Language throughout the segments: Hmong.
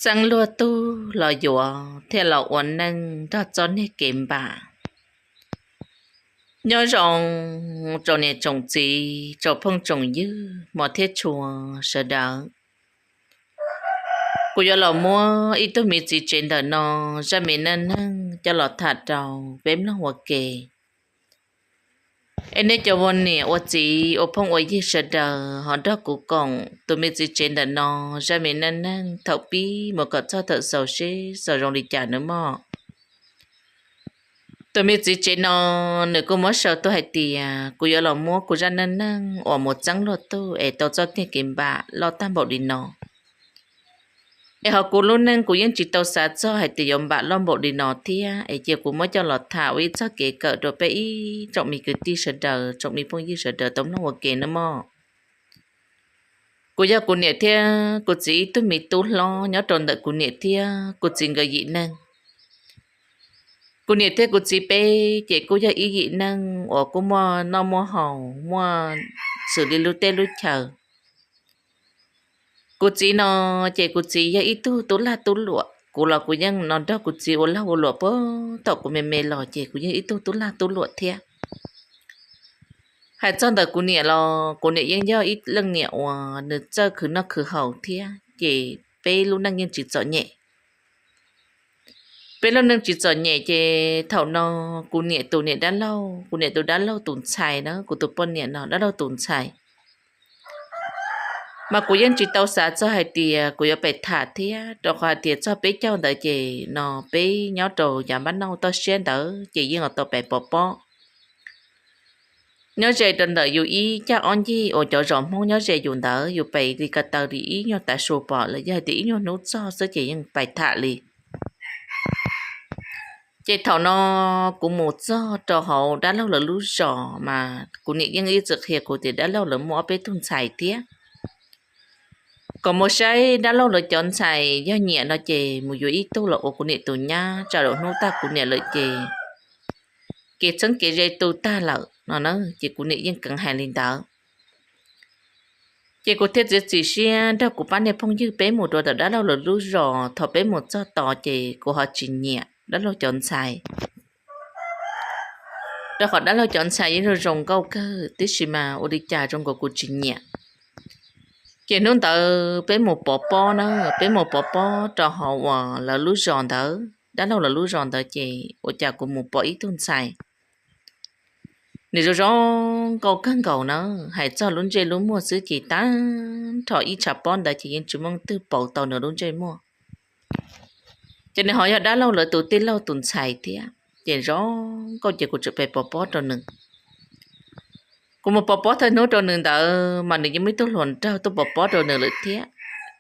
Txeeb luag tug los yuav thiaj los ua neej nrog txoj niag kev npam. Nyob zoo tsoom niam tsoom txiv, tsoom phooj tsoom ywg, hmov thiab tshua sawv daws. Kuv yuav los muab ib tug me txiv tsev ntawm no zaj me neej neeg coj los tham rau peb mloog ua ke. Es nej cov ua niam ua txiv ua phooj ua ywg sawv daws ho nrog kuv koom tus me txiv tsev ntawm no zaj me neej neeg thaum pib mus kom txog thaum xaus seb xaus zoo li cas nawb mog. Tus me txiv tsev no nws kuj muab sau tuaj hais tias kuv yuav los muab kuv zaj neej neeg uas mus txeeb luag tug es tau txoj kev npam loj tag npaum li no. Es ho kuv lub neej kuv yeej tsis tau xav txog hais tias yuav npam loj npaum li no thiab, es cia kuv muab coj los tham ua ib txoj kev kawm rau peb ib tsoom me kwv tij sawv daws, tsoom me phooj ywg sawv daws tau mloog ua ke nawb mog. Kuv yog kuv niam thiab kuv txiv ib tug me tub hlob nyob rau ntawm kuv niam thiab kuv txiv nkawd yim neeg. Kuv niam thiab kuv txiv peb ces kuj yog ib yim neeg uas kuj muaj noj muaj haus, muaj xws li lub teb lub chaw. Kuv txiv no ces kuv txiv yog ib tug tub lag tub luam, kuv los kuv yeej no nrog kuv txiv ua lag ua luam puag thaum kuv me me los ces kuv yeej ib tug tub lag tub luam thiab. Hais txog ntawm kuv niam los kuv niam yeej yog ib leej niam uas nws txawj khwv noj khwv haus thiab, ces peb lub neej yeej tsis txom nyem. Peb lub neej tsis txom nyem ces thaum no kuv niam tus niam dab laug, kuv niam tus dab laug tus ntxhais na, kuv tus poj niam no dab laug tus ntxhais, mas kuv yeej tsis tau xav txog hais tias kuv yuav pais tham thiab, rau qhov hais tias txog peb caug ntawd ces no peb nyob rau yav npab nauj toj siab ntawd ces yeej tau pais pov pob. Nyob ze rau ntawm yus ib caj ob ncig uas cov zos Hmoob nyob ze yus ntawd, yus pais li ko taw li ib nyuag tav su pom los yog hais tias ib nyuag hnub txog xwb ces yeej pais tham li. Ces thaum no kuv mus txog rau hauv dab laug lawv lub zos mas kuv niam yeej ib txwm qhia kuv tias dab laug lawv muaj ob peb tug ntxhais thiab, kom mus saib dab laug lawv cov ntxhais yog nyiam no ces mus yuav ib tug los ua kuv niam tus nyab, tsam hnub tag kuv niam lawm ces kev txheeb kev ze tu tag lawm no na. Ces kuv niam yeej keev hais li ntawd. Ces kuv thiaj txiav txim siab nrog kuv pab niag phooj ywg peb mus rau tom dab laug lawv lub zos. Thaum peb mus txog tod ces kuv ho tsis nyiam dab laug cov ntxhais, rau qhov dab laug cov ntxhais yeej zoo zoo nkauj kawg, tiam sis mas ua li cas zoo nkaus kuv tsis nyiam. Ces hnub ntawd peb mus pov pob na, peb mus pov pob rau hauv uas lawv lub zos ntawd, dab laug lawv lub zos ntawd ces ua cas kuv mus pom ib tug ntxhais, nws zoo zoo nkauj kawg nkaus na. Hais txog lub ntsej lub muag xwb ces tag nrho ib tshav pob ntawd ces yeej tsis muaj twg pauv tau nws lub ntsej muag. Ces nws ho yog dab laug lawv tus tij laug tus ntxhais thiab, ces zoo nkauj ces kuv txawm pais pov pob rau nws. Kuv mus pov pob thawj hnub rau nws ntawd mas nws yeej muaj ib tug hluas nraug tuaj pov pob rau nws lawm thiab,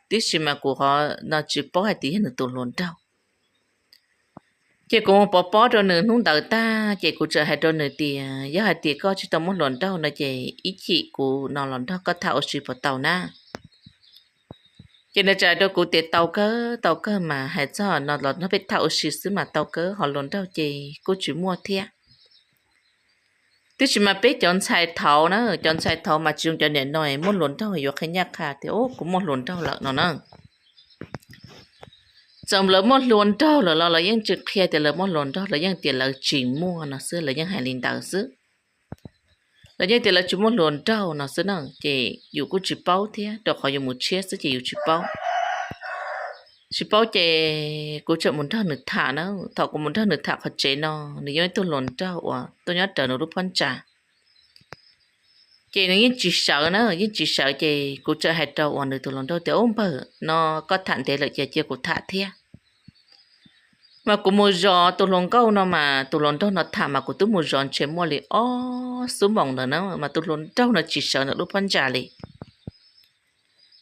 tiam sis mas kuv ho no tsis paub hais tias yog nws tus hluas nraug. Ces kuv mus pov pob rau nws hnub ntawd tag ces kuv txawm hais rau nws tias yog hais tias koj tsis tau muaj hluas nraug no ces ib chim kuv no los nrog koj tham ua si puas tau na. Ces nws txawm hais rau kuv tias tau kawg, tau kawg mas, hais txog no los nrog peb tham ua si xwb mas tau kawg, ho hluas nraug ces kuj tsis muaj thiab. Tiam sis mas peb cov ntxhais thaud na, cov ntxhais thaud mas tsis zoo cov niam no muaj hluas nraug yuav qhia ncaj qha tias kuv muaj hluas nraug lawm no na. Txawm lawv muaj hluas nraug lawm los lawv yeej tsis qhia tias lawv muaj hluas nraug, lawv yeej tias lawv tsis muaj no xwb, lawv yeej hais li ntawd xwb. Lawv yeej tias lawv tsis muaj hluas nraug no xwb na, ces yus kuj tsis paub thiab, rau qhov yus mus tshiab xwb ces yus tsis paub. Tsis paub ces kuv txawm mus nrog nws tham na. Thaum kuv mus nrog nws tham qhov tsev no, nws yog ib tug hluas nraug uas tuaj nyob rawv nws lub phab ntsa. Ces nws yeej tsis sawv na, yeej tsis sawv ces kuv txawm hais rau uas nws tus hluas nraug tias ub npawg, no koj tham ntev lawm ces cia kuv tham thiab. Mas kuv mus zov tus hluas nkauj no mas tus hluas nraug no tham mas kuv twb mus zov ntshe muaj li ob xuab moos ntawd na mas tus hluas nraug no tsis sawv ntawm lub phab ntsa li.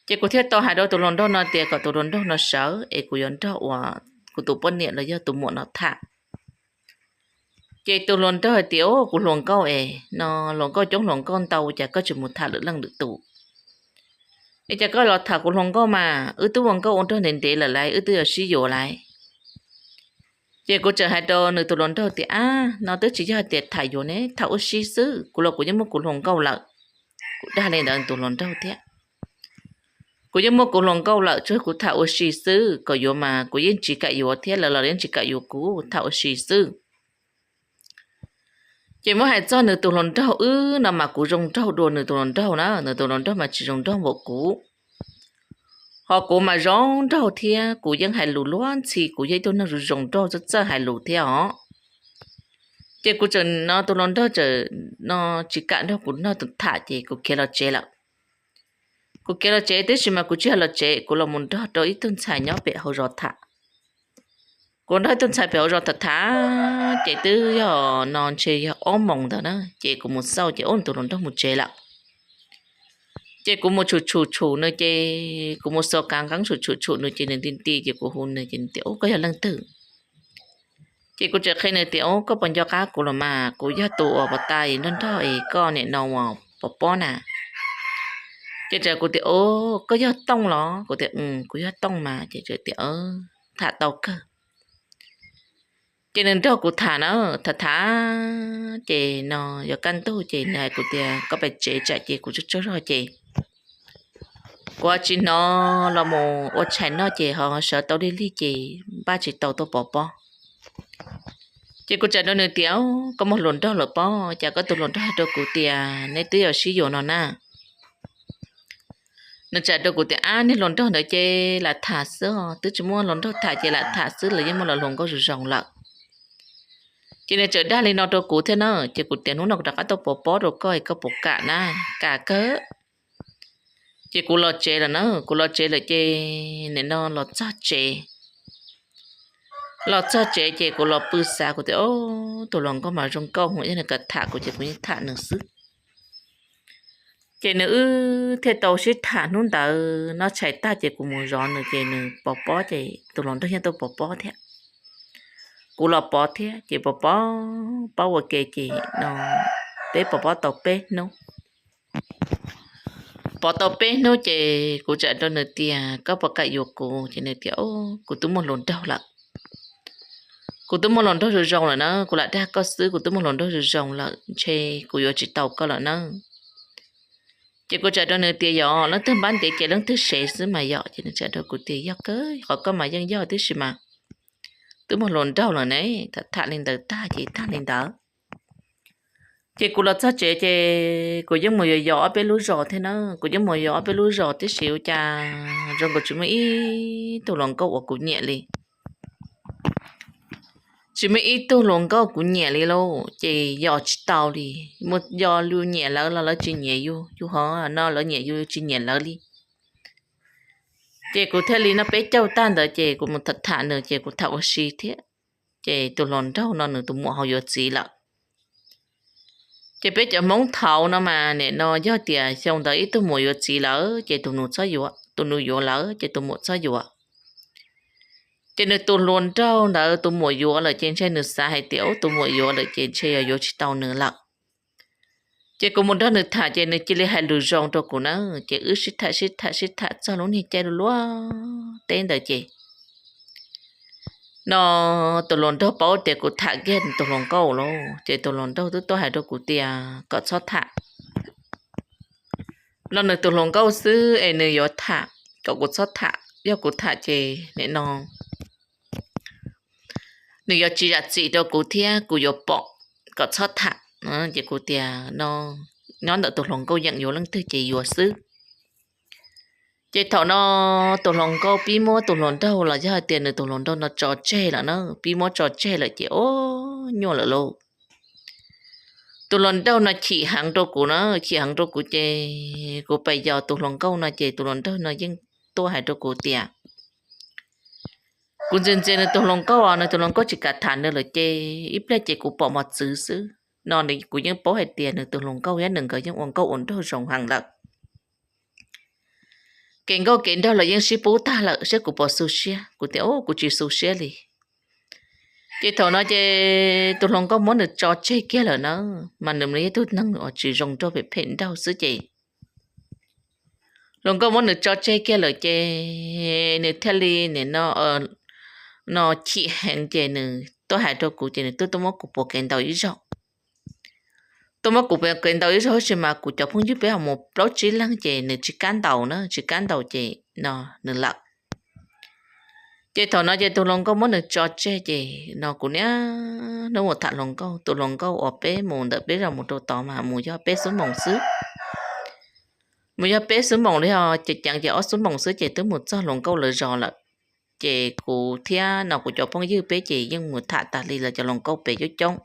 Ces kuv thiaj tau hais rau tus hluas nraug no tias kom tus hluas nraug no sawv es kuv yuav nrog uas kuv tus poj niam los yog tus muam no tham. Ces tus hluas nraug hais tias ub kuv hluas nkauj es no, hluas nkauj coob hluas nkauj ntau, cas koj tsis mus tham lwm leej lwm tus, es cas koj los tham kuv hluas nkauj mas, wb twb ua nkauj ua nraug ntev ntev lawm lauj, wb twb yuav sib yuav lauj. Ces kuv txawm hais rau nws tus hluas nraug tias ab, no twb tsis yog tias tham yuav ne, tham ua si xwb, kuv los kuv yeej muaj kuv hluas nkauj lawm. Kuv dag li ntawd tus hluas nraug thiab. Kuv yeej muaj kuv hluas nkauj lawm, tsuas kuv tham ua si xwb, kom yuav mas kuv yeej tsis kam yuav thiab, lawv los yeej tsis kam yuav kuv, tham ua si xwb. Ces muab hais txog nws tus hluas nraug wb no mas kuv zoo nraug dua nws tus hluas nraug na, nws tus hluas nraug mas tsis zoo nraug npaum kuv. Ho kuv mas zoo nraug thiab, kuv yeej hais lus luag ntxhi, kuv yog ib tug neeg zoo zoo nraug txawj txawj hais lus thiab os. Ces kuv tseem no tus hluas nraug tseem no tsis kam nrog kuv noj tham ces kuv khiav los tsev lawm. Kuv khiav los tsev tib si mas kuv tsis yog los tsev, kuv los mus nrog rau ib tug ntxhais nyob pem hauv zos tham. Kuv nrog ib tug ntxhais pem hauv zos tham tham, ces twb yog no ntshe yog ob moos ntawd na, ces kuv mus xauj ces ub, tus hluas nraug mus tsev lawm. Ces kuv mus tshum tshum tshum nws ces kuv mus xuas kav nqeeb tshum tshum tshum nws ces nws nti nti ces kuv hu nws ces nws tias ub, koj yog leej twg? Ces kuv tseem qhia nws tias ub, koj puas nco qab kuv los mas, kuv yog tus uas puas tas nrog nrog es koj nim no uas pov pob na. Ces txawm kuv tias ub, koj yog Tooj los? Kuv tias kuv yog Tooj mas. Ces txawm tias tham tau kawg. Ces nws nrog kuv tham na, tham tham ces no yuav kaj ntug ces nws hais kuv tias koj pais tsev tsam ces kuv tsaug tsaug zog ces kuv ho tsis hnov los mus ua tshais noj ces ho sawv tau lig lig ces npaj tsis tau tuaj pov pob. Ces kuv txawm rau nws tias koj muaj hluas nraug lawm pob, cas koj tus hluas nraug hais rau kuv tias neb twb yuav sib yuav no na. Nws txawm rau kuv tias ab, niag hluas nraug ntawd ces lam tham xwb os, twb tsis muaj hluas nraug tham ces lam tham xwb, lawv yeej muaj lawv hluas nkauj zoo zoo lawm. Ces nws txawm dag li no rau kuv thiab na, ces kuv tias hnub no kuv rov qab tuaj pov pob rau koj es koj puas kam na? Kam kawg. Ces kuv los tsev lawm na, kuv los tsev lawm ces nim no los txog tsev. Los txog tsev ces kuv los pw xav, kuv tias tus hluas nkauj mas zoo nkauj, yog nws kam tham kuv ces kuv yeej tham nws xwb. Ces nws wb thiaj tau sib tham hnub ntawd, noj tshais tag ces kuv mus zov nws ces nws pov pob ces tus hluas nraug yeej tuaj pov pob thiab. Kuv los pov thiab ces pov pob, pov ua ke ces no peb pov pob tau peb hnub. Pov tau peb hnub ces kuv txawm rau nws tias koj puas kam yuav kuv? Ces nws tias kuv twb muaj hluas nraug lawm. Kuv twb muaj hluas nraug zoo zoo lawm na, kuv lam dag koj xwb, kuv twb muaj hluas nraug zoo zoo lawm, ntshe kuv yuav tsis tau koj lawm na. Ces kuv txawm rau nws tias yog leej twg npab ntev ces leej twg sev xwb mas yom. Ces nws txawm rau kuv tias yog kawg, qhov koj mas yeej yog tib si mas, twb muaj hluas nraug lawm ne. Tham tham li ntawd tag ces tag li ntawd. Ces kuv los txog tsev ces kuv yeej mus yos yos ob peb lub zos thiab na, kuv yeej mus yos ob peb lub zos tib si ua cas zoo nkaus tsis muaj ib tug hluas nkauj uas kuv nyiam li. Tsis muaj ib tug hluas nkauj kuv nyiam li lauj, ces yos tsis tau li. Mus yos yus nyiam lawv los lawv tsis nyiam yus, yus ho no lawv nyiam yus, yus tsis nyiam lawv li. Ces kuv thiaj li noj peb caug tag ntawd ces kuv mus tham tham nws ces kuv tham ua si thiab. Ces tus hluas nraug no nws tus muam ho yuav txiv lawm. Ces peb cov Hmoob thaud no mas nim no yog tias xyoo ntawd ib tug muam yuav txiv lawm ces tus nus txhob yuav, tus nus yuav lawm ces tus muam txhob yuav. Ces nws tus hluas nraug ntawd tus muam yuav lawm ces ntshe nws xav hais tias ub, tus muam yuav lawm ces ntshe yog yuav tsis tau nws lawm. Ces kuv mus nrog nws tham ces nws cia li hais lus zoo rau kuv na, ces wb sib tham sib tham sib tham txog lub niag caij luag teb ntawd ces no tus hluas nraug paub tias kuv tham kiag tus hluas nkauj lauj, ces tus hluas nraug twb tuaj hais rau kuv tias kom txhob tham. Los nws tus hluas nkauj xwb es nws yuav tham, kom kuv txhob tham, yog kuv tham ces nim no nws yuav tsis zam txim rau kuv thiab kuv yuav pom, kom txhob tham. Ces kuv tias no nyob ntawm tus hluas nkauj yeem yuav leej twg ces yuav xwb. Ces thaum no tus hluas nkauj pib muab tus hluas nraug los yog hais tias nws tus hluas nraug no tso tseg lawm na, pib muab tso tseg lawm ces o, nyuaj lawm lauj. Tus hluas nraug no chim heev rau kuv na, chim heev rau kuv ces kuv pais yos tus hluas nkauj no ces tus hluas nraug no yeej tuaj hais rau kuv tias kuv ntxias ntxias nws tus hluas nkauj, nws tus hluas nkauj tsis kam tham nws lawm ces ib pliag ces kuv pom mos txwv xwb. No kuv yeej paub hais tias nws tus hluas nkauj thiab nws nkawd yeej ua nkauj ua nraug zoo heev lawm. Kev nkauj kev nraug los yeej sib pub tag lawm, saib kuv puas xu siab. Kuv tias kuv tsis xu siab li. Ces thaum no ces tus hluas nkauj muab nws tso tseg kiag lawm na, mas nws yog tug neeg uas tsis zoo nraug, phem phem nraug xwb ces hluas nkauj muab nws tso tseg kiag lawm ces nws thiaj li nim no no chim heev ces nws tuaj hais rau kuv ces nws tuaj tuaj muab kuv puas kev ntaus ib zaug. tuaj muab kuv kev ntaus ib zaug, tab sis mas kuv cov phooj ywg peb ho mus plaub tsib leeg ces nws tsis kam ntaus na, tsis kam ntaus ces no nws lawm. Ces thaum no ces tus hluas nkauj muab nws tso tseg ces no kuv niaj hnub mus tham hluas nkauj, tus hluas nkauj uas peb mus ntawm peb zos mus rau tod mas mus yog peb xuab moos xwb. Mus yog peb xuab moos li os, ces ceev ces ob xuab moos xwb ces twb mus txog hluas nkauj lawv zos lawm. Ces kuv thiab no kuv cov phooj ywg peb ces yeej mus tham tas li lawv cov hluas nkauj pem coob coob.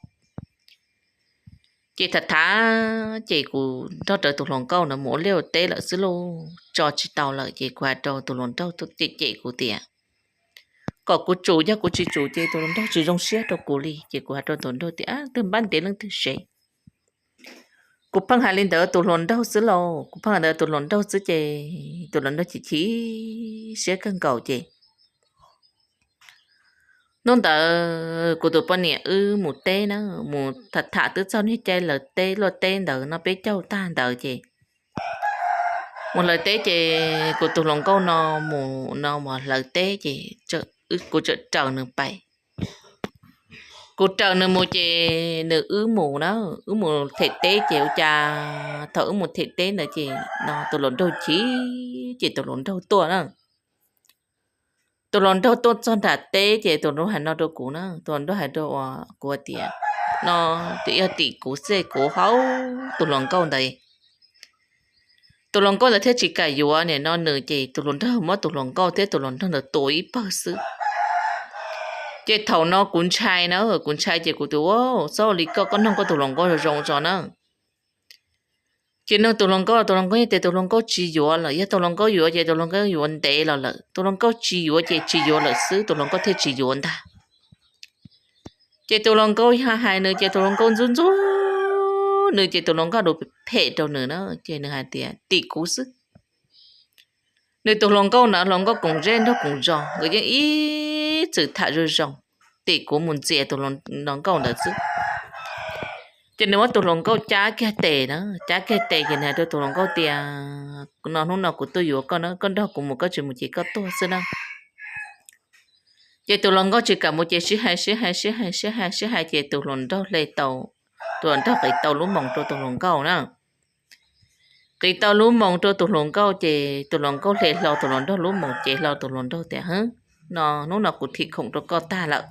Ces tham tham ces kuv nrog rawv tus hluas nkauj no mus ua liaj ua teb lawm xwb lauj, tso tsis tau lawm ces kuv hais rau tus hluas nraug cem cem kuv tias kom kuv tsum, yog kuv tsis tsum ces tus hluas nraug tsis zoo siab rau kuv li. Ces kuv hais rau tus hluas nraug tias, twb npab ntev leej twg sev. Kuv pheej hais li ntawd tus hluas nraug xwb lauj, kuv pheej hais ntawd tus hluas nraug xwb ces tus hluas nraug chim chim siab kawg nkaus ces hnub ntawd kuv tus poj niam wb mus teb na, mus tham tham twb txog niag caij lawv teb luaj teb ntawd no peb caug tag ntawd ces mus hlawv teb ces kuv tus hluas nkauj no mus no mus hlawv teb ces kuv txawm raws nws pais. Kuv raws nws mus ces nws wb mus na, wb mus them teb ces ua cas thaum wb mus them teb ntawd ces no tus hluas nraug chim ces tus hluas nraug tuaj na. Tus hluas nraug tuaj txog nram teb ces tus hluas nraug hais no rau kuv na, tus hluas nraug hais rau kuv tias, no tias yog tim kuv xwb kuv haub tus hluas nkauj ntawd. Tus hluas nkauj ntawd thiaj tsis kam yuav nim no nws ces tus hluas nraug muab tus hluas nkauj thiab tus hluas nraug ntawd tua ib pawg xwb. Ces thaum no kuv ntshai na, kuv ntshai ces kuv tias, txhob ua li koj, koj nug koj tus hluas nkauj zoo zoo tso na. Ces nug tus hluas nkauj, tus hluas nkauj yeej tias tus hluas nkauj tsis yuav lawm, yog tus hluas nkauj yuav ces tus hluas nkauj yuav ntev los lawm, tus hluas nkauj tsis yuav ces tsis yuav lawm xwb, tus hluas nkauj thiaj tsis yuav ntag. Ces tus hluas nkauj yog hais nws ces tus hluas nkauj ntxub ntxub nws ces tus hluas nkauj du phem rau nws na, ces nws hais tias tim kuv xwb. Nws tus hluas nkauj na, hluas nkauj koom zej nraug koom zos, nkawd yeej ib txwm tham zoo zoo, tim kuv mus ntxias tus hluas nkauj ntawd xwb. Ces nws muab tus hluas nkauj cab kiag tes na, cab kiag tes ces nws hais rau tus hluas nkauj tias, no hnub no kuv tuaj yuav koj na, koj nrog kuv mus, koj tsis mus ces koj tuag xwb na. Ces tus hluas nkauj tsis kam mus ces sib hais sib hais sib hais sib hais sib hais ces tus hluas nraug hle tau, tus hluas nraug qiv tau lub moos rau tus hluas nkauj na. Qiv tau lub moos rau tus hluas nkauj ces tus hluas nkauj hle hlo tus hluas nraug lub moos ces hlo tus hluas nraug tias, no hnub no kuv thim khoom rau koj tag lawm.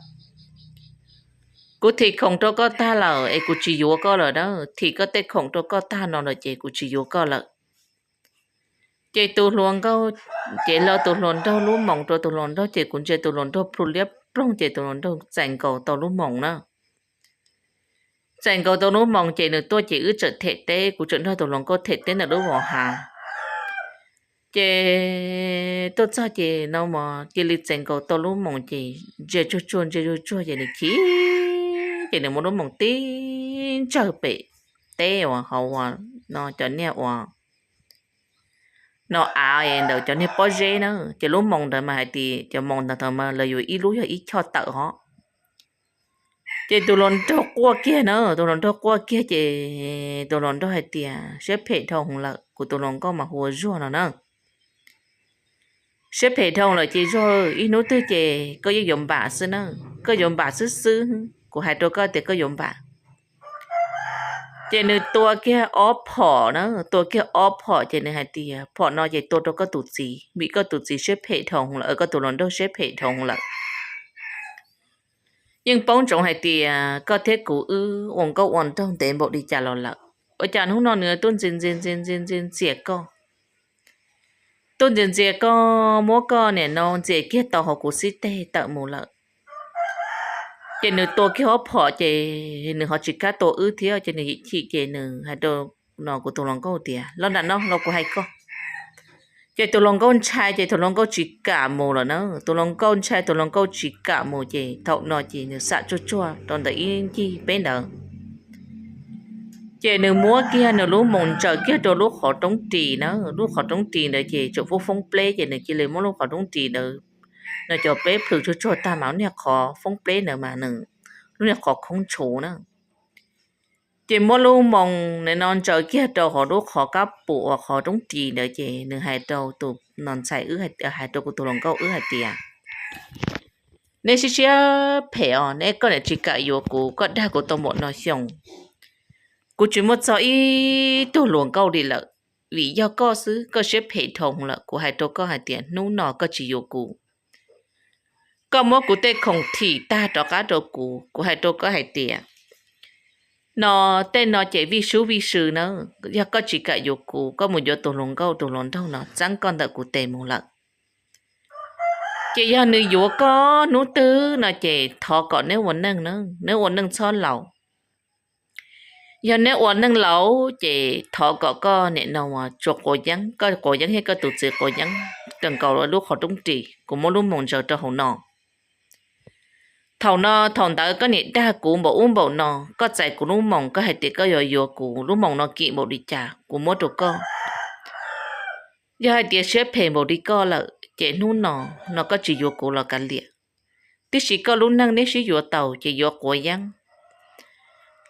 Kuv thim khoom rau koj tag lawm es kuv tsis yuav koj lawm na, thim koj tej khoom rau koj tag no lawm ces kuv tsis yuav koj lawm. Ces tus hluas nkauj, ces hlo tus hluas nraug lub moos rau tus hluas nraug ces kuv ntsia tus hluas nraug plhu liab ploog ces tus hluas nraug txais nkaus tau lub moos na. Txais nkaus tau lub moos ces nws tuaj ces wb txawm them teb, kuv txawm nrog tus hluas nkauj them teb ntawm lub vos hav. Ces tuaj txog ces no mus cia li txais nkaus tau lub moos ces ntsia tsuag tsuag ntsia tsuag tsuag ces nws chim, ces nws muab lub moos tib ntsawg pem teb uas hauv uas no cov niag uas no av ntawm cov niag pob zeb na, ces lub moos ntawd mas hais tias cov moos ntawd thaum mas lawv yuav ib lub yog ib choj tawm hov. Ces tus hluas nraug quaj kiag na, tus hluas nraug quaj kiag ces tus hluas nraug hais tias siab phem dhau lawm, kuv tus hluas nkauj mas hu ua Zuag no na. Siab phem dhau lawm ces Zuag, ib hnub twg ces koj yeej yuav npam xwb na, koj yuav npam xwb xwb, kuv hais rau koj tias koj yuav npam. Ces nws tua kiag ob phom na, tua kiag ob phom ces nws hais tias phom no ces tua rau koj tus txiv, vim koj tus txiv siab phem dhau lawm, koj tus hluas nraug siab phem dhau lawm. Yeej paub ntsoov hais tias koj thiab kuv wb ua nkauj ua nraug ntev npaum li cas los lawm, ua cas hnub no nws tuaj ntxias ntxias ntxias ntxias ntxias ntxias koj, tuaj ntxias ntxias koj, muab koj nim no ntxias kiag tau hauv kuv xib teg tawm mus lawm. Ces nws tua kiag ob phom ces nws ho tsis kam tua wb thiab ces nws yim chim ces nws hais rau no kuv tus hluas nkauj tias los nram no los kuv hais koj. Ces tus hluas nkauj ntshai ces tus hluas nkauj tsis kam mus lawm na, tus hluas nkauj ntshai tus hluas nkauj tsis kam mus ces thaum no ces nws xam tsuag tsuag rau ntawm ib ncig peb ntawd. Ces nws muab kiag nws lub moos ntsaws kiag rau lub qhov roob ris na, lub qhov roob ris ntawd ces tseem foob foob pleb ces nws cia li muab lub qhov roob ris ntawd, nws cov pleb plhws tsuag tsuag tag mas lub niag qhov foob pleb ntawd mas nws lub niag qhov khoob tshuv na. Ces muab lub moos no ntsaws kiag rau hauv lub qhov kab pum uas qhov roob ris ntawd ces nws hais rau tus no ntxhais wb, hais rau kuv tus hluas nkauj wb hais tias neb siab siab phem os, neb koj niam tsis kam yuav kuv, koj dag kuv tau npaum no xyoo, Kuv tsis muaj txog ib tug hluas nkauj li lawm, vim yog koj xwb, koj siab phem dhau lawm. Kuv hais rau koj hais tias hnub no koj tsis yuav kuv, koj muab kuv tej khoom thim tag rov qab rau kuv. Kuv hais rau koj hais tias no, tej no ces vij sub vij sw na, yog koj tsis kam yuav kuv, koj mus yuav tus hluas nkauj tus hluas nraug no txeeb koj ntawm kuv tes mus lawm. Ces yog nws yuav koj hnub twg no ces thov kom neb ua neej na, neb ua neej txhob laus. Yog neb ua neej laus ces thov kom koj nim no tsuas quav yeeb, koj quav yeeb thiab koj tus txiv quav yeeb, kawg nkaus lub qhov roob ris, kuv muab lub moos ntsaws rau hauv no. Thaum no thaum ntawd koj niam dag kuv npaum ub npaum no, koj txais kuv lub moos, koj hais tias koj yuav yuav kuv, lub moos no kim npaum li cas kuv muab rau koj. Yog hais tias siab phem npaum li koj lawm ces hnub no, no koj tsis yuav kuv los kav liam, tiam sis koj lub neej neb sib yuav tau ces yuav quav yeeb,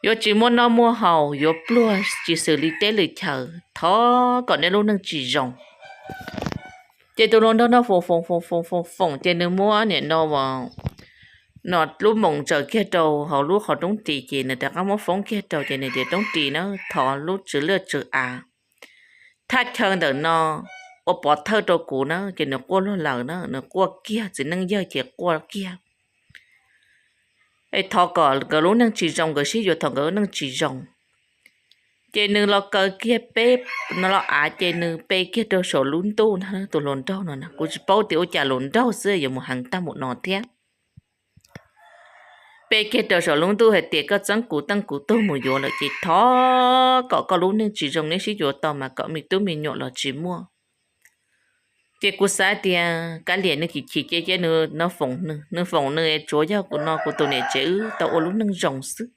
yuav tsis muaj noj muaj haus, yuav pluag tsis xws li teb li chaw, thov kom neb lub neej tsis zoo. Ces tus hluas nraug no foom foom foom foom foom foom ces nws muab nim no, no lub moos ntsaws kiag rau hauv lub qhov roob ris ces nws rov qab muab foob kiag rau ces nws tias roob ris na, thov lub tswv liaj tswv av thaj chaw ntawm no ua pov thawj rau kuv na. Ces nws quaj luag lawm na, nws quaj kiag, txiv neej yawg ces quaj kiag. Es thov kom nkawd lub neej tsis zoo, nkawd sib yuav thaum nkawd lub neej tsis zoo. Ces nws los kaw kiag peb no los av ces nws pe kiag rau saum lub ntuj na, tus hluas nraug no na. Kuv tsis paub tias ua cas hluas nraug xwb yuav mus heev tag npaum no thiab. Pe kiag rau saum lub ntuj hais tias koj txeeb kuv teej kuv tug mus yuav lawm ces thov kom koj lub neej tsis zoo, neb sib yuav tau mas kom me tub me nyuam los tsis muaj. Ces kuv xav tias kav liam, nws chim chim ces cia nws no foom nws, nws foom nws, tsuav yog kuv no kuv tus niam tsev wb tau ua lub neej zoo xwb,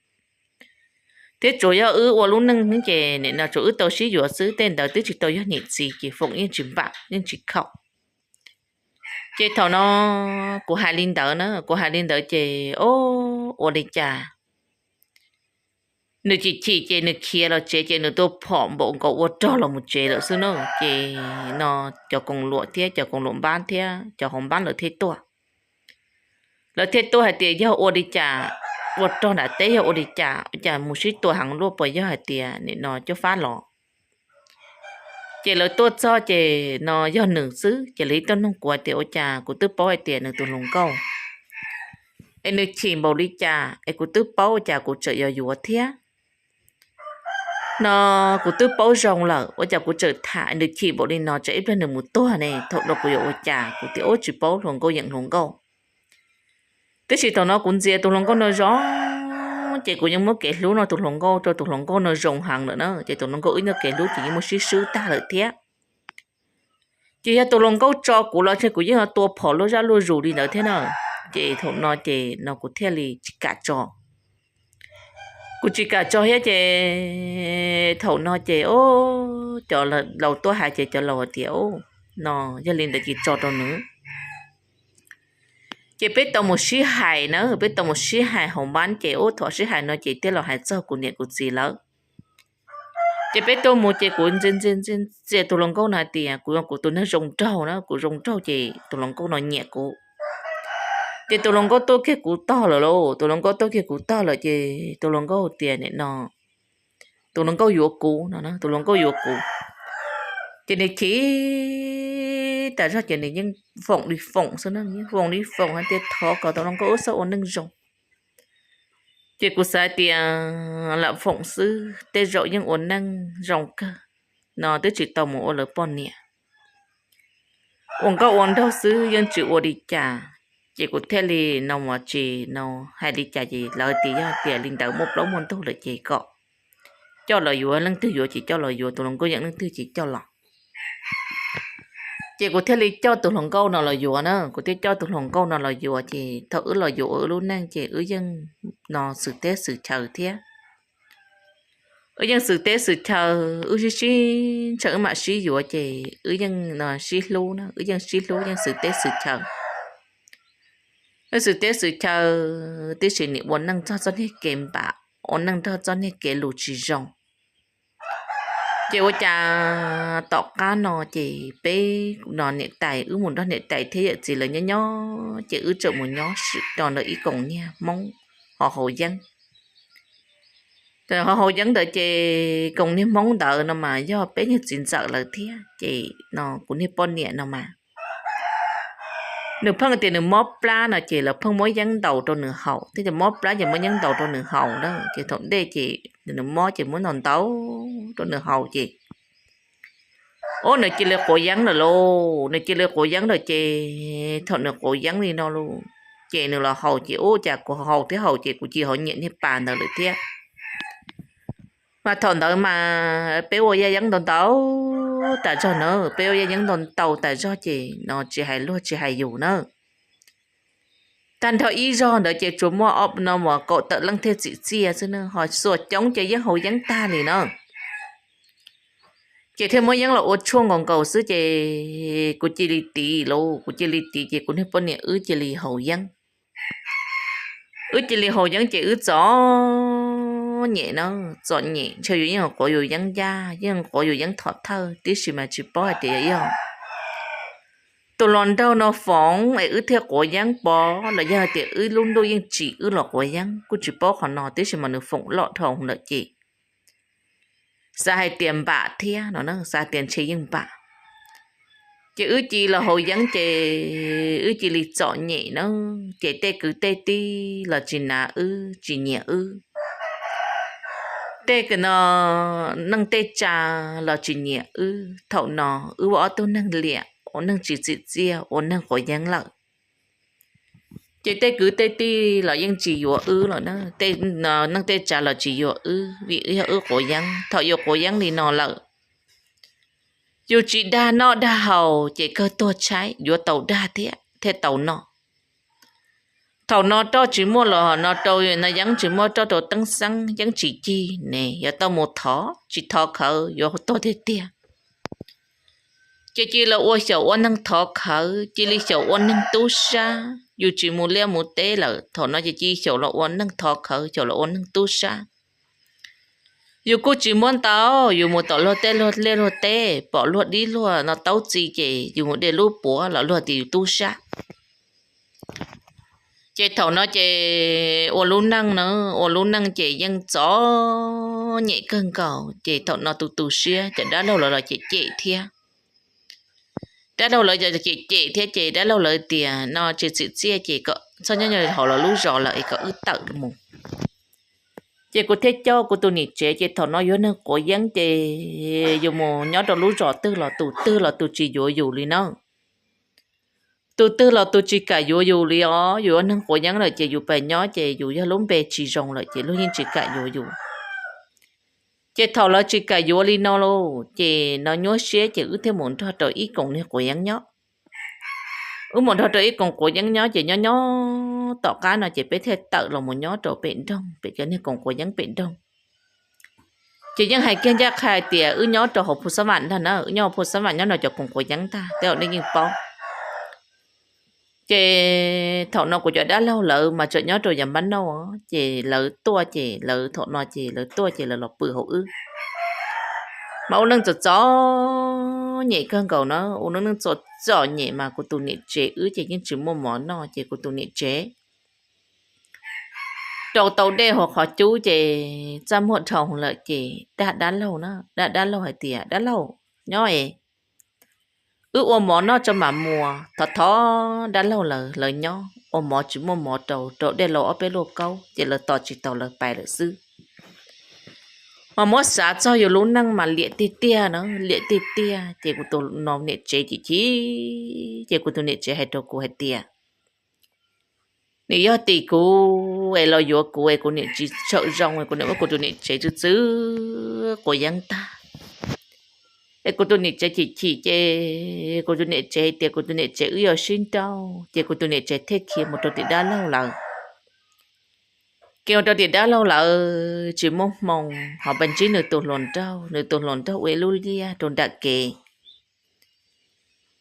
thiab tsuav yog wb ua lub neej ces nim no tsuav wb tau sib yuav xwb, tej ntawd twb tsis tau yog niam txiv ces foom yeej tsis npam yeej tsis khaum. Ces thaum no kuv hais li ntawd na, kuv hais li ntawd ces o, ua li cas nws chim chim ces nws khiav los tsev ces nws tua phom npaum nkaus ua rog los mus tsev lawm xwb na. Ces no cov koom luam thiab cov koom luam npab thiab cov hauv npab lawv thiaj tuaj. Lawv thiaj tuaj hais tias yog ua li cas, ua rog nram teb yog ua li cas, cas mus sib tua heev luaj, puas yog hais tias nim no Cuab Fab los? Ces lawv tuaj txog ces no yog nws xwb ces lawv tuaj nug kuv hais tias ua cas kuv twb paub hais tias nws tus hluas nkauj, es nws chim npaum li cas es kuv twb paub, ua cas kuv tseem yuav yuav thiab? No kuv twb paub zoo lawm ua cas kuv tseem tham, nws chim npaum li no tsam ib pliag nws mus tuag ne, thaum no kuv yuav ua cas? Kuv tias ub, tsis paub, hluas nkauj yeem hluas nkauj. Tab sis thaum no kuv ntxias tus hluas nkauj no zoo ces kuv yeej muab kev hlub no tus hluas nkauj rau tus hluas nkauj no zoo heev lawm na, ces tus hluas nkauj wb nyob kev hlub ces yeej muaj sib swb tag lawm thiab. Ces yog tus hluas nkauj tso kuv los ces kuv yeej tua phom luaj zaj luaj zus li ntawd thiab na. Ces thaum no ces no kuv thiaj li tsis kam tso. Kuv tsis kam tso thiab ces thaum no ces cov laus tuaj hais ces cov laus tias no yog li ntawd ces tso rau nws. Ces peb tau mus sib hais na, peb tau mus sib hais hauv npab ces ub, thaum sib hais no ces thiaj los hais txog kuv niam kuv txiv lawm. Ces peb tuaj mus ces kuv ntxias tus hluas nkauj no hais tias kuv, kuv tus neeg zoo nraug na, kuv zoo nraug ces tus hluas nkauj no nyiam kuv. Ces tus hluas nkauj tuaj kiag kuv tog lawm lauj, tus hluas nkauj tuaj kiag kuv tog lawm ces tus hluas nkauj tias nim no tus hluas nkauj yuav kuv no, tus hluas nkauj yuav kuv. Ces nws chim tas zog ces nws yeej foom li foom xwb na, yeej foom li foom hais tias thov kom tus hluas nkauj wb txhob ua neej zoo. Ces kuv xav tias lam foom xwb, tej zaum yeej ua neej zoo kawg no, twb tsis tau mus ua lawv poj niam. Ua nkauj ua nraug xwb yeej tsis ua li cas. Ces kuv thiaj li no mus tsis no hais li cas ces lawv tias yog tias li ntawd muaj plaub muaj ntug lawm ces kom coj los yuav, leej twg yuav ces coj los yuav, tus hluas nkauj yeem leej twg ces coj los. Ces kuv thiaj li coj tus hluas nkauj no los yuav na, kuv thiaj coj tus hluas nkauj no los yuav ces thaum wb los yuav ua wb lub neej ces wb yeej no xwm teb xwm chaw thiab. Wb yeej xwm teb xwm chaw, wb sib sib ntshaw wb mam sib yuav ces wb yeej no sib hlub na, wb yeej sib hlub yeej xwm teb xwm chaw. Wb xwm teb xwm chaw tib si, nim ua neej nrog txoj niag kev npam, ua neej nrog txoj niag kev lus tsis zoo. Ces ua cas tom qab no ces peb no niam tais, wb mus nrog niam tais thiab yawm txiv lawv nyob nyob ces wb tseem mus nyob sim no ntawm ib koom niag Hmoob ho haus yeeb. Haus yeeb ntawd ces koom niag Hmoob ntawd no mas yog peb niag txiv ntxawm lawm thiab ces no kuv niag poj niam no mas nws pheej tias nws mob plab no ces lawv pheej muab yeeb ntaus rau nws haus thiab, ces mob plab ces muab yeeb ntaus rau nws haus na, ces thaum ntej ces nws mob ces muab ntaus ntaus rau nws haus ces ub nws cia li quav yeeb lawm lauj, nws cia li quav yeeb lawm ces thaum nws quav yeeb li no lauj, ces nws los haus ces ub cas kuv haus thiab haus ces kuv cia li nyiam niag pas ntawd lawm thiab. Mas thaum ntawd mas peb ua yaj yeeb ntau ntau tas zog na, peb ua yaj yeeb ntau ntau tas zog ces no tsis hais luag tsis hais yus na. Tag nrho ib zog ntawd ces tsuas muaj no mas kaum tawm leej thiaj txim txiaj xwb na, ho xuas coob ces yeej haus yeeb tag li na. Ces thiaj muab yeeb los ua tshuaj nkaus nkaus xwb ces kuv cia li tiv lauj, kuv cia li tiv ces kuv niag poj niam wb cia li haus yeeb. Wb cia li haus yeeb ces wb txom nyem na, txom nyem ntshe yus yeej quav yus yeeb ncaj, yeej quav yus yeeb thom thawj tib si mas tsis paub hais tias yog tus hluas nraug no foom es wb thiaj quav yeeb pov los yog hais tias wb lub ntuj yeej tsim wb los quav yeeb, kuj tsis paub qhov no tib si mas nws foom loj dhau lawm ces xav hais tias npam thiab no, xav hais tias ntshe yeej npam. Ces wb cia li los haus yeeb ces wb cia li txom nyem na, ces tej kwv tej tij los tsis nav wb tsis nyiam wb. Tej no neej tej tsa los tsis nyiam wb, thaum no wb ua ob tug neeg liam, ua neeg tsis txim txiaj, ua neeg quav yeeb lawm. Ces tej kwv tej tij los yeej tsis yuav wb lawm na, tej neej tej tsa los tsis yuav wb vim wb yog wb quav yeeb. Thaum yus quav yeeb li no lawm, yus tsis dag noj dag haus ces kawg tuag tshaib, yuav tau dag thiab thiaj tau noj. Thaum no roj tsis muaj los no rau no yeeb tsis muaj roj rau teeb xeeb, yeeb tsis cig ne yuav tau mus thov, tsis thov khawv yuav tuag tiag tiag. Ces cia li los ua xyaum ua neeg thov khawv, cia li xyaum ua neeg tub sab, yus tsis mus liaj mus teb lawm, thaum no ces cia li xyaum los ua neeg thov khawv, xyaum los ua neeg tub sab. Yus kuj tsis muab ntau, yus mus tom luag tej luag liaj luag teb, pom luag dib luag no taub txi ces yus mus de lub puav los luag tias yus tub sab. Ces thaum no ces ua lub neej na, ua lub neej ces yeej txom nyem kawg nkaus, ces thaum no tu tu siab ces dab laug lawv los cem cem thiab. Dab laug lawv cem cem thiab ces dab laug lawv tias no tsis txim txiaj ces kom txhob nyob hauv lawv lub zos lawm es kom wb tawm mus. Ces kuv thiaj coj kuv tus niam tsev, ces thaum no yus yog neeg quav yeeb ces yus mus nyob rau lub zos twg los tus twg los tus tsis yuav yus li na. Tus twg los tus tsis kam yuav yus li os, yus yog neeg quav yeeb lawm ces yus pais nyob ces yus yog lub npe tsis zoo lawm ces luag yeej tsis kam yuav yus. Ces thaum lawv tsis kam yuav li no lauj, ces no nyuaj siab ces wb thiaj mus nrog rau ib koom niag quav yeeb nyob. Wb mus nrog rau ib koom quav yeeb nyob ces nyob nyob tom qab no ces peb thiaj tawm los mus nyob rau pem nroog, pem cov niag koom quav yeeb pem nroog. Ces yeej hais kiag ncaj qha hais tias wb nyob rau hauv Phu Xab Vam ntag na, wb nyob hauv Phu Xab Vam nyob no cov koom quav yeeb ntag, tej zaum nej yeej paub. Ces thaum no kuv cov dab laug lawv mas tseem nyob rau yav npab nauj, ces lawv tuaj ces lawv thaum no ces lawv tuaj ces lawv los pw hauv wb. Mas ua neej txom txom nyem kawg nkaus na, ua neej txom txom nyem mas kuv tus niam tsev wb ces yeej tsis muaj mov noj ces kuv tus niam tsev rau tau dej hauv qhov cub ces txaj muag dhau lawm ces dag dab laug na, dag dab laug hais tias dab laug nyob es wb ua mov noj tso mam mus. Thov thov dab laug lawv, lawv nyob ua mov tsis muaj mov rau, rau dej laus ob peb luaj kaub ces lawv tos tsis tau lawv pais lawm xwb. Mas muab xav txog yus lub neej mas liam tiag tiag na, liam tiag tiag. Ces kuv tus no niam tsev chim chim, ces kuv tus niam tsev hais rau kuv hais tias nws yog tim kuv es los yuav kuv es kuv niam tsis tshawm zoo es kuv niam muab kuv tus niam tsev txwv txwv quav yeeb tag. Es kuv tus niam tsev chim chim ces kuv tus niam tsev hais tias kuv tus niam tsev wb yuav sib nrauj, ces kuv tus niam tsev thiaj khiav mus rau tim dab laug lawv. Khiav mus rau tim dab laug lawv tsis muaj hmoo ho pais ntsib nws tus hluas nraug, nws tus hluas nraug ua ib lub liaj rau nram kev.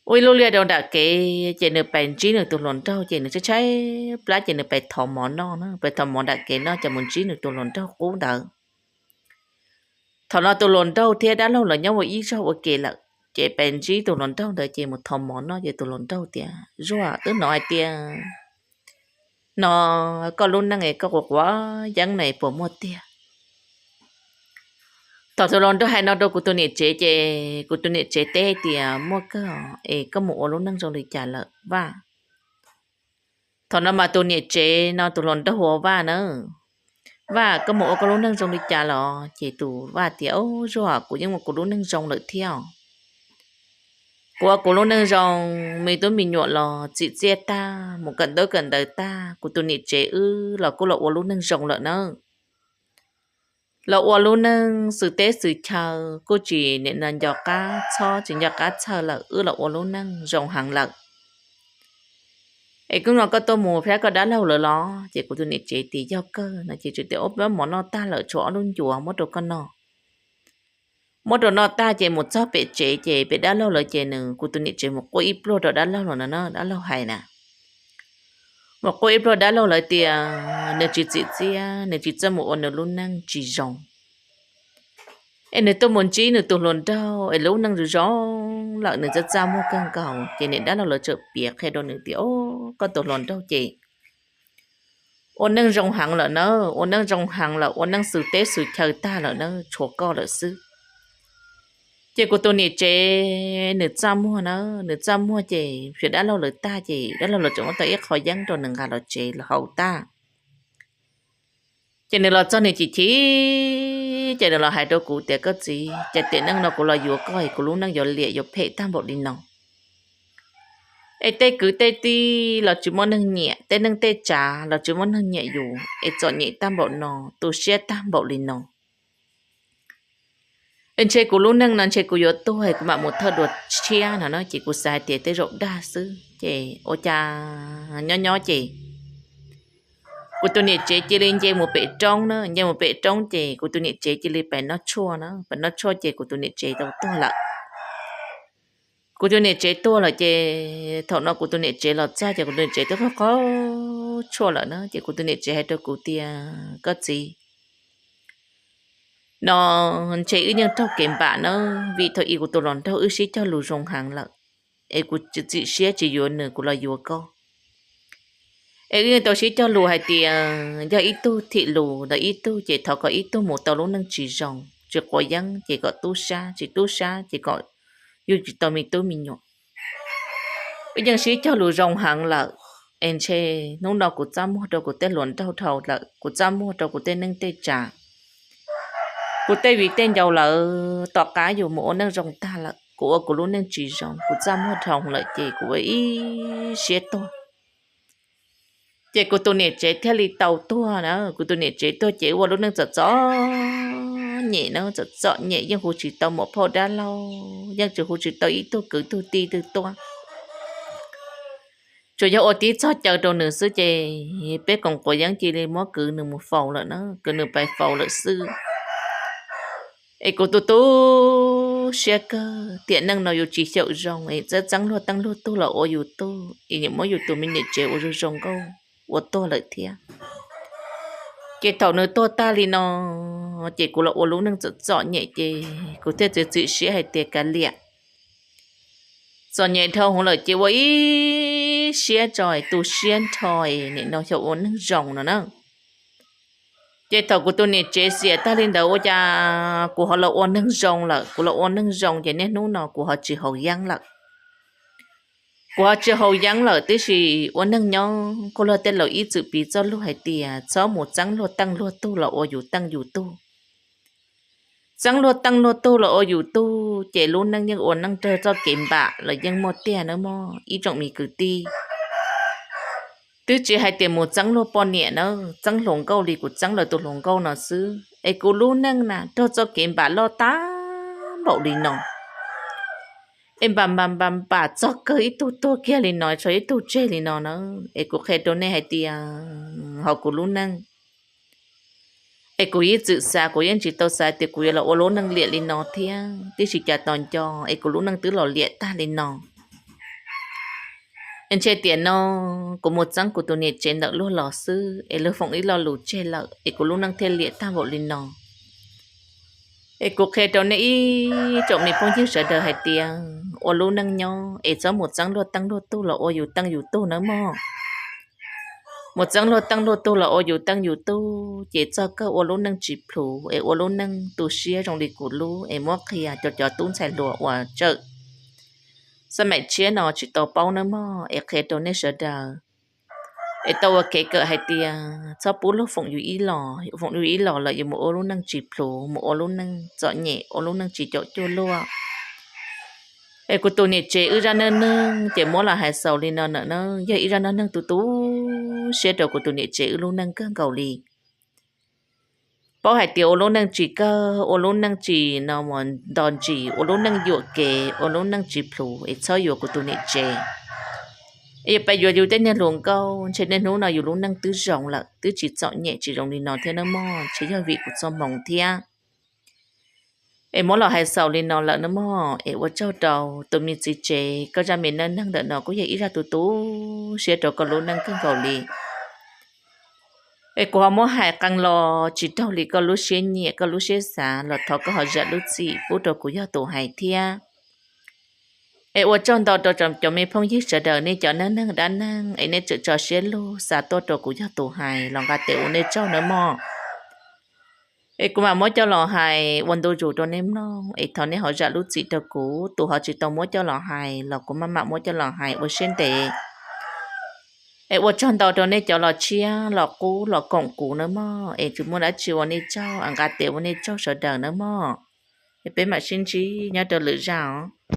Ua ib lub liaj rau nram kev ces nws pais ntsib nws tus hluas nraug ces nws tshaib tshaib plab ces nws pais thov mov noj na, pais thov mov nram kev noj ces mus ntsib nws tus hluas nraug qub ntawd. Thaum no tus hluas nraug thiab dab laug lawv nyob ua ib zaug ua ke lawm, ces pais ntsib tus hluas nraug ntawd ces mus thov mov noj ces tus hluas nraug tias, Zuag, twb hnov hais tias no koj lub neej es koj quav quav yeeb no puas muaj tiag? Thaum tus hluas nraug hais no rau kuv tus niam tsev ces kuv tus niam tsev teb tias, muaj kawg es koj mus ua lub neej zoo li cas lawm Vaj? Thaum no mas tus niam tsev no tus hluas nraug hu ua Vaj na, Vaj, koj mus ua koj lub neej zoo li cas los? Ces tus Vaj tias, o, Zuag, kuv yeej ua kuv lub neej zoo lawm thiab. Kuv ua kuv lub neej zoo, me tub me nyuam los txim txiaj tag, mus kawm ntaub kawm ntawv tag, kuv tus niam tsev wb los kuj los ua lub neej zoo lawm na. Los ua lub neej xwm teb xwm chaw kuj tsis nim no nco qab txhob tsis nco qab txhawj lawm, wb los ua lub neej zoo heev lawm. Es hnub no koj tuaj mus pab koj dab laug lawv los? Ces kuv tus niam tsev tias, yog kawg no ces tsev tias, ob peb mov noj tag lawm tshuav ob lub ncuav muab rau koj noj. Muab rau noj tag ces mus txog pem tsev ces pem dab laug lawv ces nws kuv tus niam tsev mus quaj ib pluag rau dab laug lawv no na, dab laug hais na. Mus quaj ib pluag dab laug lawv tias nws tsis txim txiaj, nws tsis txawj mus ua nws lub neej tsis zoo. Es nws tuaj mus ntsib nws tus hluas nraug es lub neej zoo zoo lawm, nws txaj txaj muag kawg nkaus. Ces niam dab laug lawv txawm piav qhia rau nws tias, o, koj tus hluas nraug ces ua neej zoo heev lawm na, ua neej zoo heev lawm, ua neej xwm teb xwm chaw tag lawm na, tshuav koj lawm xwb. Ces kuv tus niam tsev nws txaj muag na, nws txaj muag ces fiv dab laug lawv tag ces dab laug lawv tseem muab tau ib qho yeeb rau nws nqa los tsev los haus tag. Ces nws los txog nws chim chim, ces nws los hais rau kuv tias, koj txiv, cas tiam neej no kuv los yuav koj es kuv lub neej yuav liam yuav phem tag npaum li no. Es tej kwv tej tij los tsis muaj neeg nyiam, tej neej tej tsav los tsis muaj neeg nyiam yus, es txom nyem tag npaum no, tu siab tag npaum li no. Es ntshe kuv lub neej no ntshe kuv yuav tuag es kuv mam mus thawj dua tshiab no na. Ces kuv xav hais tias tej zaum dag xwb, ces ua cas nyob nyob ces kuv tus niam tsev cia li nce mus pem roob na, nce mus pem roob ces kuv tus niam tsev cia li pais noj tshuaj na, pais noj tshuaj ces kuv tus niam tsev tau tuag lawm. Kuv tus niam tsev tuag lawm ces thaum no kuv tus niam tsev los txog ces kuv tus niam tsev twb qaug qaug tshuaj lawm na. Ces kuv tus niam tsev hais rau kuv tias, koj txiv, no ntshe wb yeej raug kev npam na, vim thaum ub kuv tus hluas nraug wb sib cog lus zoo heev lawm, es kuv tsis txim siab tsis yuav nws, kuv los yuav koj. Es wb yeej tau sib cog lus hais tias yog ib tug thim lus ntawm ib tug ces thov kom ib tug mus tau lub neej tsis zoo, tsis quav yeeb ces kom tub sab, tsis tub sab ces kom yug tsis tau me tub me nyuam. Wb yeej sib cog lus zoo heev lawm, es ntshe hnub no kuv txaj muag rau kuv tej hluas nraug dhau lawm, kuv txaj muag rau kuv tej neej tej tsav, kuv tej viv tej ncaus lawm, tom qab yus mus ua neej zoo tag lawm, kuv ua kuv lub neej tsis zoo, kuv txaj muag dhau lawm ces kuv ua ib siab tuag. Ces kuv tus niam tsev thiaj li tau tuag na. Kuv tus niam tsev tuag ces wb ua lub neej txom txom nyem na, txom txom nyem, yeej hu tsis tau muam phauj dab laug, yeej tsis hu tsis tau ib tug kwv tug tij twg tuaj. Tsuas yog ua tib txoj caw rau nws xwb ces peb koom quav yeeb cia li muab kwv nws mus faus lawm na, kwv nws pais faus lawm xwb. Es kuv tu tu siab kawg, tiam neej no yus tsis xyaum zoo es txawj txeeb luag teej luag tug los ua yus tug, es nim muab yus tus me niam tsev ua zoo zoo nkauj ua tuag lawm thiab. Ces thaum nws tuag tag li no, ces kuv los ua lub neej txom txom nyem ces kuv thiaj txiav txim siab hais tias kav liam, txom nyem dhau hwv lawm ces ua ib siab tso, tu siab nrho, nim no xyaum ua neej zoo no na. Ces thaum kuv tus niam tsev xiam tag li ntawd ua cas kuv ho los ua neeg zoo lawm. Kuv los ua neeg zoo ces niaj hnub no kuv ho tsis haus yeeb lawm. Kuv ho tsis haus yeeb lawm, tab sis ua neeg nyob kuj luag tej laus ib txwm piv txoj lus hais tias txhob mus txeeb luag teej luag tug los ua yus teej yus tug. Txeeb luag teej luag tug los ua yus tug ces lub neej yeej ua neej raug txoj kev npam los yeej muaj tiag nawb mog ib tsoom me kwv tij. Twb tsis hais tias mus txeeb luag poj niam na, txeeb hluas nkauj li kuv txeeb lawv tus hluas nkauj no xwb es kuv lub neej na raug txoj kev npam loj tag npaum li no. Es npam npam npam npam txog kawg ib tug tuag kiag li no, tshuav ib tug tseg li no na. Es kuv qhia rau nej hais tias hauv kuv lub neej es kuv ib txwm xav kuv yeej tsis tau xav tias kuv yuav los ua lub neej liam li no thiab, tiam sis cas tos nco es kuv lub neej twb los liam tag li no. Es ntshe tiam no kuv mus txeeb kuv tus niam tsev ntawm luag los xwb es luag foom ib lo lus tseg lawm es kuv lub neej thiaj liam tag npaum li no. Es kuv qhia rau nej ib tsoom me phooj ywg sawv daws hais tias ua lub neej nyob es txhob mus txeeb luag teej luag tug los ua yus teej yus tug nawb mog. Mus txeeb luag teej luag tug los ua yus teej yus tug ces txog kawg ua lub neej tsis plhus es ua lub neej tu siab zoo li kuv lub es muab qhia rau cov tub ntxhais hluas uas tseem xab maim tshiab no tsis tau paub nawb mog, es qhia rau nej sawv daws es tau ua kev kawm hais tias txhob pub luag foom yus ib los, foom yus ib los lawm yuav mus ua lub neej tsis plhus, mus ua lub neej txom nyem, ua lub neej tsis caum cuag luag. Es kuv tus niam tsev wb zaj neej neeg ces muab los hais xaus li no na, yog ib zaj neej neeg tu tu siab rau kuv tus niam tsev wb lub neej kawg nkaus li. Paub hais tias ua lub neej tsis kawg, ua lub neej tsis no mus nto ntsis, ua lub neej yuam kev, ua lub neej tsis plhus es txhob yuav kuv tus niam tsev. Es yuav pab yuav yus tej niag hluas nkauj, ntshe niaj hnub no yus lub neej twb zoo lawm, twb tsis txom nyem tsis zoo li no thiab nawb mog, ntshe yog vim kuv txoj hmoov thiab. Es muab los hais xaus li no lawm nawb mog, es ua tsaug rau tus me txiv tsev, koj zaj me neej neeg ntawm no kuj yog ib zaj tu tu siab rau koj lub neej kawg nkaus li. Es kuv ho muab hais qee los tsis raug li koj lub siab nyiam koj lub siab xav los thov koj ho zam lub txim pub rau kuv yog tus hais thiab. Es ua tsaug ntau rau cov me phooj ywg sawv daws, nej cov neej neeg dab neeg es nej tseem tso siab lug xa tuaj rau kuv yog tus hais los nqa tes ua nej tsaug nawb mog. Es kuv mam muab coj los hais ua ntu zus rau nej mloog, es thov nej ho zam lub txim rau kuv, tus ho tsis tau muab coj los hais los kuv maj mam muab coj los hais ua siab ntev. Es ua tsaug ntau rau nej cov los tshiab los qub los koom kuv nawb mog, es tsis muaj dab tsi ua nej tsaug, nqa tes ua nej tsaug sawv daws nawb mog. Es peb mam sib ntsib nyob rau lwm zaj os.